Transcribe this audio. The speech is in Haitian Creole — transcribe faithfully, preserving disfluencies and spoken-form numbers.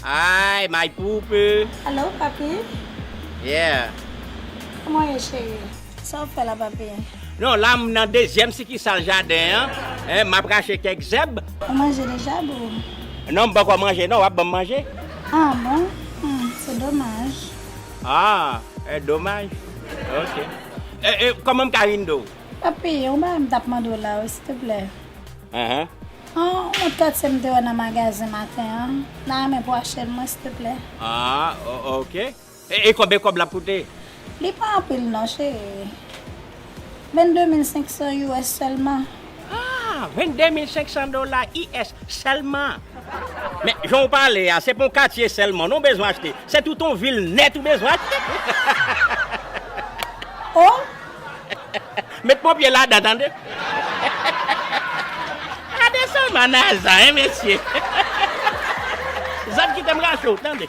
Ay, my poupou. Alo, papi? Yeah. Kòman w ye, cheri? Sa w fè la, papi? Non, la m nan dezyèm sikisal jaden an. Hein, m ap rache kèk zèb. Ou manje deja, boo? Non, m poko manje non, w ap ban m manje. Ah bon? Hmm, se domaj. Ah, e domaj. Ok. E, e, kòman m ka vin do? Papi, yon bagay m t ap mande w la, wi, silteplè. Ahan. An, yon katye m te wè nan magazen maten an. M ta renmen pou w achte l mwen, silteplè. Ah, o- ok. E, e konbyen kòb l ap koute? Li pa anpil non, cheri. Vennde mil senk san U S sèlman. Ah, vennde mil senk san dola U S sèlman. Men, jan w pale a, se pa yon katye sèlman non w bezwen achte. Se tout yon vil nèt ou bezwen achte. Oh! Met ponpye ladan, tande. Gade sèlman naza, hein, mesye. Zòt kite m rache w, tande.